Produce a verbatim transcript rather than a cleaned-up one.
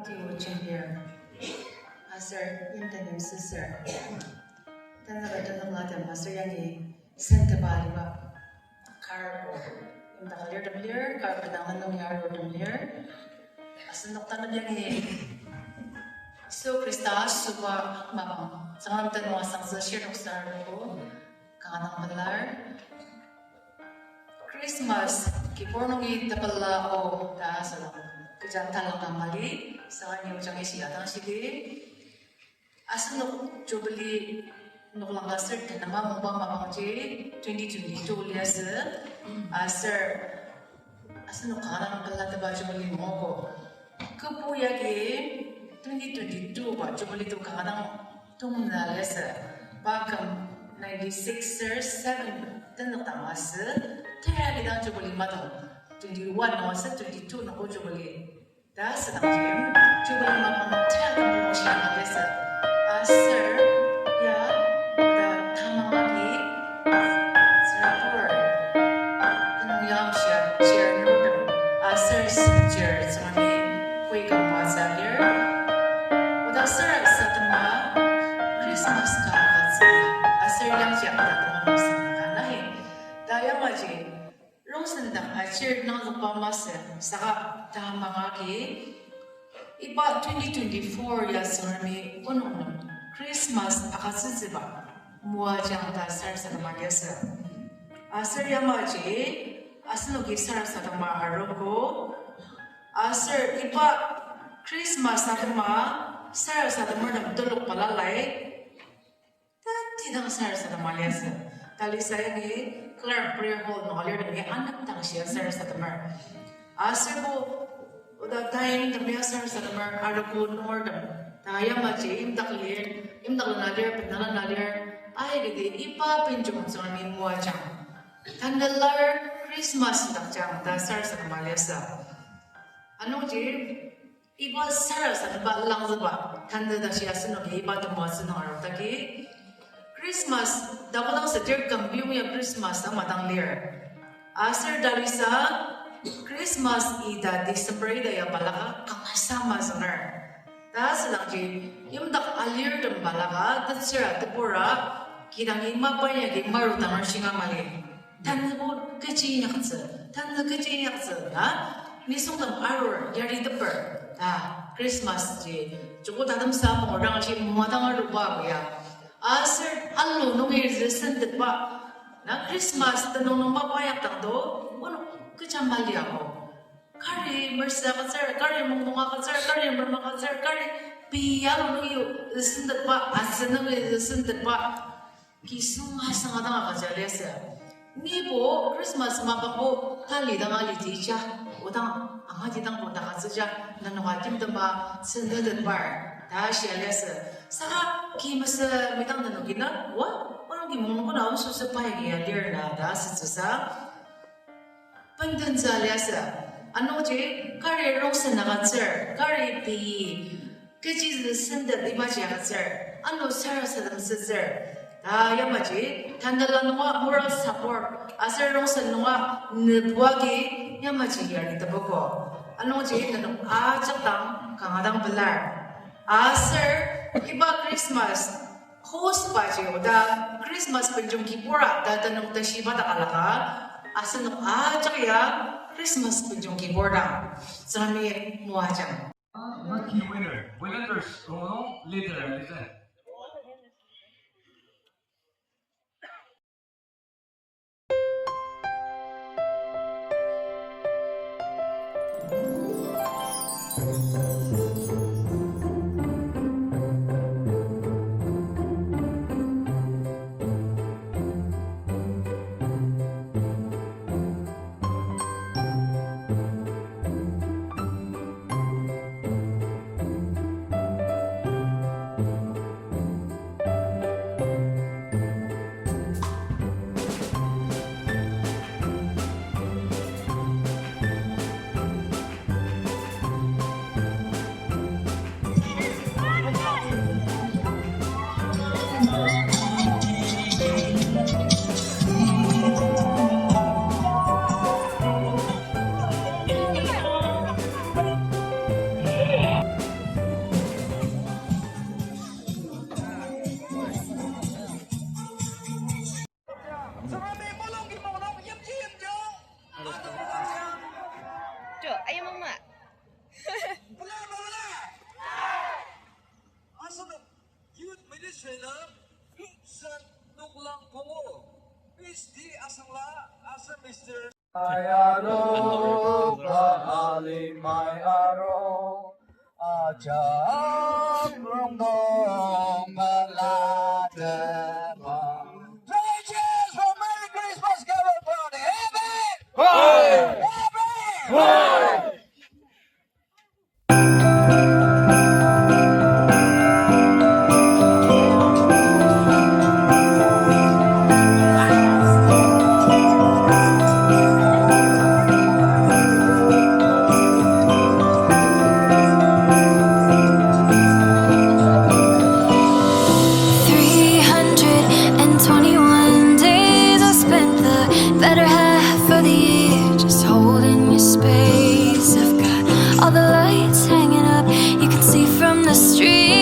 Tiwu jembir. Aser yimten yimsüsür. Tanüka tanükla tem aser yangi senteba aliba. Kar o. Imdak alirtem lir, kar benang nung ya arurtem lir. Asenok tanü yangi Yisu Khrista süba mapang Tsüngrem tenüng asangtsü shirnok saradogo. Kanga dang pelar. Christmas kibur nungi tepela o ta asüdang. Kecha talangka mali, saka ni ojang isi adang shidi. Asenok Jubilee noklang aser tenema mungba mapangji twenty twenty-two liasü. Aser asenok kanga dang pelateba Jubilee mungogo. Kübu yagi twenty twenty-two ba Jubilee to kanga dang tongna liasü. Pa küm ninety-six er seven tenük dang asü. Tera lidang Jubilee madang twenty-one nung asü twenty-two nungbo Jubilee. Ta asüdangji, Jubilee mapang tia kümdong shia liasü. Aser, ya, oda tamang agi, tsürabur, tenüng yamshia, chair nurtem, aser senior Tsüngremi, koi kamba zalir. Oda sarasadema, Christmas ka agütsü, aser yangji agütsü, tenüng yamshia ka nahi. Ta yamaji, Rongsen dak ajir nangzükba masü, saka tamang agi, iba twenty twenty-four ya Tsüngremi onok nung Christmas agütsütsüba moajang ta sarasadema liasü. Aser yamaji, asenoki sarasadema arogo. Aser iba Christmas atema sarasademer nem telok balalai. Tatidang sarasadema liasü. Talisa yangi Clark Prayer Hall nung alirtemi anepdang shia sarasademer. Aserbo, oda tain temi sarasademer, arogo nungertem. Ta yamaji imdak lir, imdak lena lir, benala na lir. Aikati iba benjong Tsüngremi moajang. Tanela Christmas dakjang ta sarasadema liasü. Anungji, iba sarasademba langzüba, tanü tashi asenoki iba temoatsü nung arudagi, Christmas, takodang setir kümbiong ya Christmas ama dang lir. Aser talisa, Christmas ita December ita ya balaka kangasa mazünger. Ta asüdangji, yimdak alirtem balaka, tetsüra, tebura, kidangi mapa yagi marudanger shinga mali. Tanübo kechi inyaktsü, tanü kechi inyaktsü, na? Nisungtem arur, yariteper, ta, Christmas ji, joko tatemsa mongdang shi moadang aruba ya. Aser alu nungi züsendetba, na Christmas tenüng nung mapa yakdang do, onok kecha mali ako. Kari mersa agütsür, kari mongmong agütsür, kari mermang agütsür, kari pei alu nungi züsendetba, asen nungi züsendetba. Kisung asanga dang agüja liasü. Nibo Christmas mapangbo tali dang aliji ja, odang angati dang bo dakatsüja, nenoka timtema sendetbar, ta shia liasü. Saka ki mesü midang nenoki na, wa, onoki mongkona osusü pai kia lir na, ta asütsüsa. Bendentsü liasü. Anungji, kari rongsen agütsür, kari pei, kechizü sendet ibaji agütsür, ano sarasadem sütsür. Ta yamaji, tandala nunga moral support, aser rongsen nunga nebuagi yamaji yari teboko. Anungji, nenok ajak dang, kanga dang pelar. Aser, iba Christmas, host baji oda Christmas benjong kibura ta tenüng tashiba ta alaka, asenok ajak ya Christmas benjong kibur dang, Tsüngremi moajang. Lucky winner, winners, oh, leader, leader. Sen noklang pungu, Miss D Asangla, aser Mister Ayaro, ka alimai aro, ajak rongdong melatepa. Three cheers for Merry Christmas Carol Party. Amen. Amen. Three hundred and twenty-one days I spent the better half of the year just holding your space. I've got all the lights hanging up, you can see from the street.